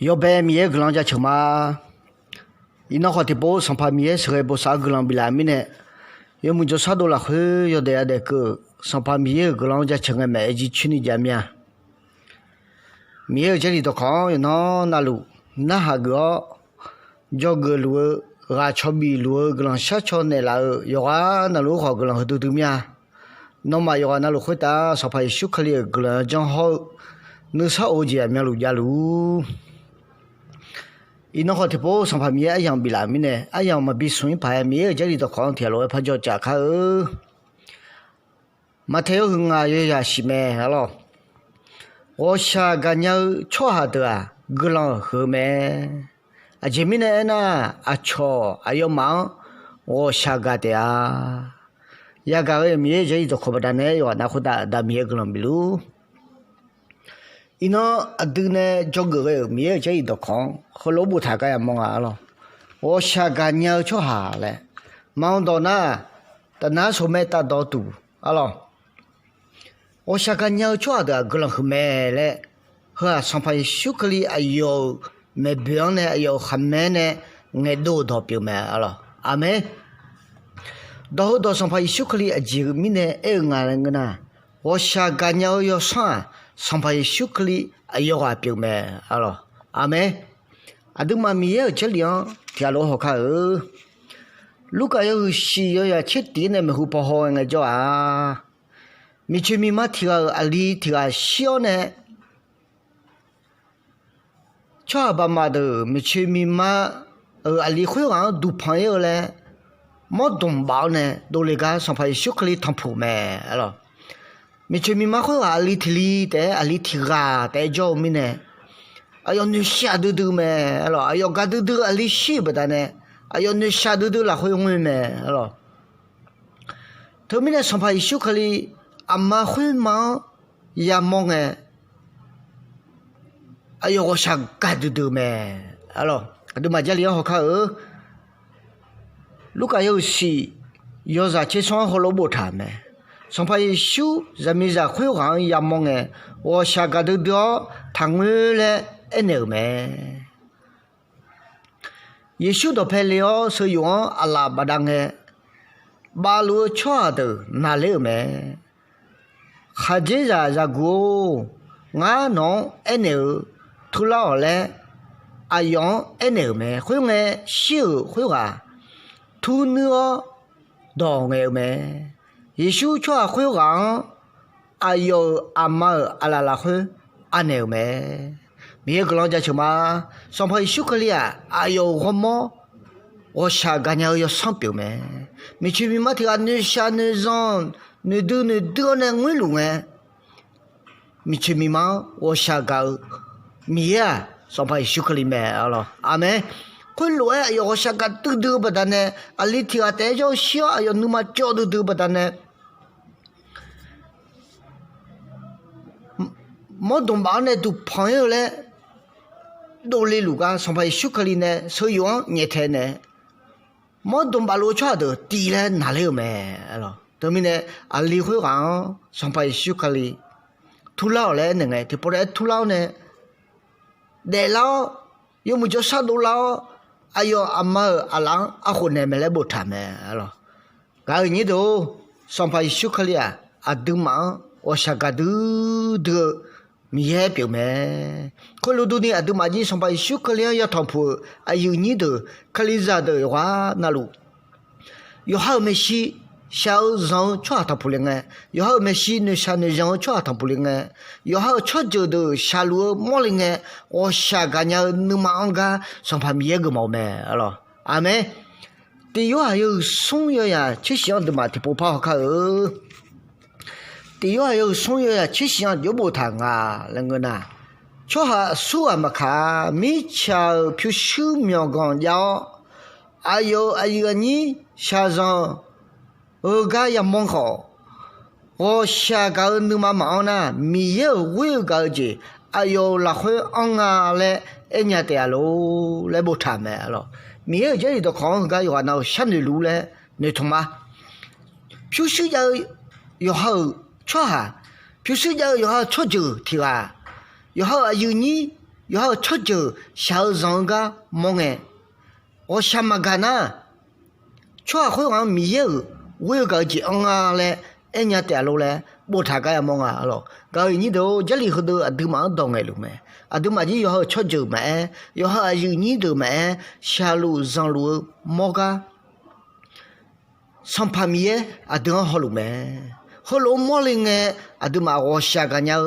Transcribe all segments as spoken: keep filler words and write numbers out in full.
Yawbae Miqyaer-euq guiqlanq jaceuq ma. Iqnan khawf tiqpov Sanqpaq Miqyaer sheuqghae bosav-eu guiqlanq biflaf-euq mirnae, yawmuiq jawrshar dov lafkhoer yawdaef yadaef keuv-euq Sanqpaq Miqyaer-euq guiqlanq jaceuq ngae maeq-aer jircoer ni jav mir-a. Miqyaer-euq Jarlif dawqkawq-anr yawqnan navluf narhaq geuf-awr, dzawgeuf luf-eu, ghaq cawbif luf-eu, guiqlanq shar caw naeqlaf-eu yawqghaq navluf-anr khawf guiqlanq huiqdui dui mir-a. Nawmaf yawqghaq navluf khoertav Sanqpaq Yeqsur Kali-euq guiqlanq janr hawr-eu nuisar of-eu jeq aqmyanluf javluf-ur. Iqnan khawf tiqpov Sanqpaq Miqyaer aryamq biflaf-euq mirnae, aryamq maqbi smq-ir paq-aer Miqyaer-euq Jarlif dawqkawq-anr tiqghaq lof-aer par jawr caf kar-eu. Maqtaeq yawhuiq ngaq yawzaq shif mae arlawr. Ghawqshaq gaqnya-eu tsawrhaq deuq-aq guiqlanq huiq-eu mae. Aqjeq mirnae aernar, aqcawq aqyawfmaf-anr ghawqshaq gaq taef-a. Yagaq ghae-euq Miqyaer-euq Jarlif dawqkawq baqdanae yawqghaq nav khoertav Aqda Miqyaer guiqlanq bifluf-ur. Iqnan aqdui nae dzawgeuf ghae-euq Miqyaer-euq Jarlif dawqkawq-anr heulof-aer boftaq gar yamawr nga arlawr. Ghawqshaq gaqnya-eu tsawrhaq laer maqanr dawq nar, tafnar shawq mae tafdawq tuq arlawr. Ghawqshaq gaqnya-eu tsawrhaq deuq-aq guiqlanq huiq mae laer, heu-aq Sanqpaq Yeqsur Kali aqyawf-euq maeqboeq-anr nae aqyawf-euq khaqmae nae ngaeqdov-euq dawq pyeuf mae arlawr. Aqmeq. Dawq heudawq Sanqpaq Yeqsur Kali aqjeq-eu mirnae aer-eu nga laer ngeur nar, ghawqshaq gaqnya-eu yawsanr-aq Sanqpaq Yeqsur Kali aqyawf ghaq pyeuf mae arlawr. Aqmeq. Aqduimaf Miqyaer-euq Jarlif-anr tiqghaq lof-aer hawkar-eu. Lurkaf yawhuiq shif yawzaq tser tiq-ir nae maeqhu paw haw ngaejawr-aq, miqcoeq miqma tiq ghaq-euq aqli tiq ghaq shir-awr nae, tsawrhaq baqmaf deuq miqcoeq miqma-euq aqli khoerghaq-anr duqpanq-ir-eu laer mawrdmq baf-awr nae dovle gar Sanqpaq Yeqsur Kali tanqpuq mae arlawr. Miqcoeq miqma khoerghaq aqli tiq li taef-aer aqli tiq ghaq taef-aer jawr-eu mirnae, aqyawf noeqshaq duidui mae arlawr. Aqyawf gaqdui dui-eu aqli shir-euq baqdanae, aqyawf noeqshaq duidui lafkhoer ngoer mae arlawr. Teumirnae Sanqpaq Yeqsur Kali aqma khoerma-anr yamawr ngae, aqyawf ghawqshaq gaqdui dui-eu mae arlawr. Aqduimaf Jarlif-anr hawkar-eu. Lurkaf yawhuiq shif yawzaq tser smr-anr heulof-aer boftaq mae. Sanqpaq Yeqsur zaqmiqzaq khoerghaq-anr yamawr ngae, ghawqshaq gaqdui dui-awr taqngoer laer aernaeq-euq mae. Yeqsur dawqpae le-awr sheuyof-anr aqlaf bafdav ngae, bafluf-eu tsawrhaq deuq naqler-euq mae. Khaqdzerzaq zaqguq-or, ngar nawq-anr aernaeq-eu turlar-awq laer aqyawf-anr aernaeq-euq mae. Khoerngae, shir-euq khoerghaq turnuir-awr dawq ngaeq-eu mae. Yeqsur tsawrhaq khoerghaq-anr aqyawf-euq aqma-euq aqlaf lafkhoer anaeq-euq mae. Miqyaer guiqlanq jaceuq ma. Sanqpaq Yeqsur Kali-aq aqyawf-euq ghawrmawr ghawqshaq gaqnya-eu yawsanr pyeuf mae. Miqcoeq miqma tiq ghaq noeqshaq noeqzanq noeqdui noeqdui-awr nae ngoerluf ngae, miqcoeq miqma-anr ghawqshaq gaq-eu Miqyaer-aq Sanqpaq Yeqsur Kali mae arlawr. Aqmeq. Khoerlof-aer aqyawf ghawqshaq gaqdui dui-eu baqdanae, aqli tiq ghaq taef-aer jawr-eu shir-awr aqyawf nuima cawv duidui-eu baqdanae, mawrdmq baf-awr nae duqpanq-ir-eu laer dovle luf gar Sanqpaq Yeqsur Kali nae sheuyof-anr nyaeftaeq nae, mawrdmq bafluf-eu tsawrhaq deuq tiv laer naqler-euq mae. Teumirnae aqli khoerghaq-anr Sanqpaq Yeqsur Kali turlar-awq laer aernaeq ngae, tiqpov taef-aer turlar-awr nae daeflar-awr, yawmuiq jawrshar dovlar-awr, aqyawf aqma-euq aqlaf-anr arkhof naeq mae laer boftaq mae arlawr. Gaq-euq nyir deuq-or, Sanqpaq Yeqsur Kali-aq aqduimaf-anr ghawqshaq gaqdui dui-eu Miqyaer pyeuf mae. Khoerlof durni aqduimaf jir Sanqpaq Yeqsur Kali-anr yatanq puq-euq aqyuif nyir deuq, Kalizaq deuq yawqghaq navluf, yawqha-euq maeqshi shaq-eu zanq-eu tsawrhaq tanqpuq le ngae, yawqha-euq maeqshi noeqshaq noeqzanq-eu tsawrhaq tanqpuq le ngae, yawqha-euq tsawrjeuq deuq shaqluf-eu mawrle ngae, ghawqshaq gaqnya-eu nuima-anr gar Sanqpaq Miqyaer geufmawf-eu mae arlawr. Aqmeq. Tiq Yorhaq yawhuiq smr yawzaq tser shif-anr aqduimaf tiqpov par hawkar-eu. Tiq Yorhaq yawhuiq smr yawzaq tser shif-anr jov boftaq nga laer ngeur nar, tsawrhaq aqsurghaq maqkaq-a. Mirtsaq-euq pyurshuir myawqganq jav-awr, aqyawf-euq aqyuif aqnyir shaqzanq-eu gar yamawr khawf, ghawqshaq gaq-eu nuima maqanr nar, Miqyaer-euq ghoer-eu gaq-eu jeq aqyawf-euq lafkhoer anr nga laer aer nya taef-a lor laer boftaq mae arlawr. Miqyaer-euq Jarlif dawqkawq-anr heugar yawqghaq nav-euq sharnoeq luf laer noeqtmq ma. Pyurshuir jav-eu yawqha-euq tsawrhaq, pyurshuir jav-eu yawqha-euq tsawrjeuq tiq ghaq, yawqha-euq aqyuif nyir yawqha-euq tsawrjeuq shaq-eu zanq-eu gar mawr ngae, ghawqshaq maqgaq nar, tsawrhaq khoerghaq-anr Miqyaer-euq ghoer-eu gaq-eu jeq anr nga laer aernya taef-a lor laer boftaq gar yamawr nga lawq. Gaq-euq iqnyir deuq-or, Jarlif heudeuq aqduimaf-anr dawq ngaeqluf mae. Aqduimaf jir yawqha-euq tsawrjeuq maqaer, yawqha aqyuif nyir deuq maqaer, shaqluf zanqluf-eu mawr gar Sanqpaq Miqyaer aqdui-anr hawluf mae. Heulof-aer mawrle ngae, aqduimaf ghawqshaq gaqnya-eu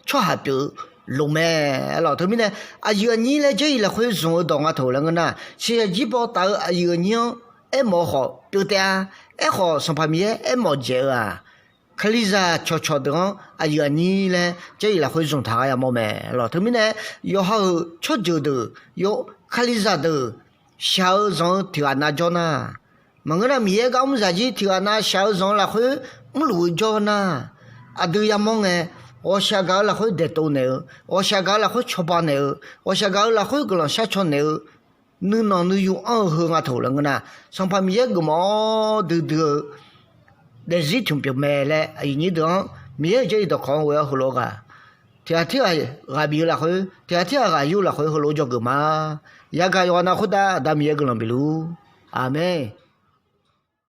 tsawrhaq pyeuf-eu loq mae. Lawq, teumirnae aqyuif aqnyir laer Jarlif lafkhoer zmq-eu dawq nga taq-euq laer ngeur nar, shiqshaq jir baw taf-eu aqyuif aqnyir-anr aermawf-eu khawf pyeuf taef-a. Aerkhawf, Sanqpaq Miqyaer aermawf dzaeq-eu-aq, Kalizaq cawqcawq deuq-anr aqyuif aqnyir laer Jarlif lafkhoer zmq taq gar yamawr mae. Lawq, teumirnae yawqha-euq tsawrjeuq deuq, yawr Kalizaq deuq shaq-eu zanq-eu tiq ghaq nav jawr nar, maqngeur nar Miqyaer gar mr zaq jir tiq ghaq nav shaq-eu zanq-eu lafkhoer mrluf-eu jawr nar, aqdui yamawr ngae, ghawqshaq gaq-eu lafkhoer daeqtov naeq-eu, ghawqshaq gaq-eu lafkhoer cawba naeq-eu, ghawqshaq gaq-eu lafkhoer guiqlanq sharcaw naeq-eu, nuinanq nuiyu anr-eu heu nga taq-euq laer ngeur nar, Sanqpaq Miqyaer geufmawf-awr duidui-eu daefzir tmq pyeuf mae laer aqyuif nyir deuq-anr Miqyaer-euq Jarlif dawqkawq-anr ghoe-awr heulof-aer ghaq, tiq ghaq tirghaq ghaq bif-eu lafkhoer, tiq ghaq tirghaq ghaq yur lafkhoer heulof-aer jawrgeuf ma. Yagaq yawqghaq nav khoertav Aqda Miqyaer guiqlanq bif luf-ur. Aqmeq.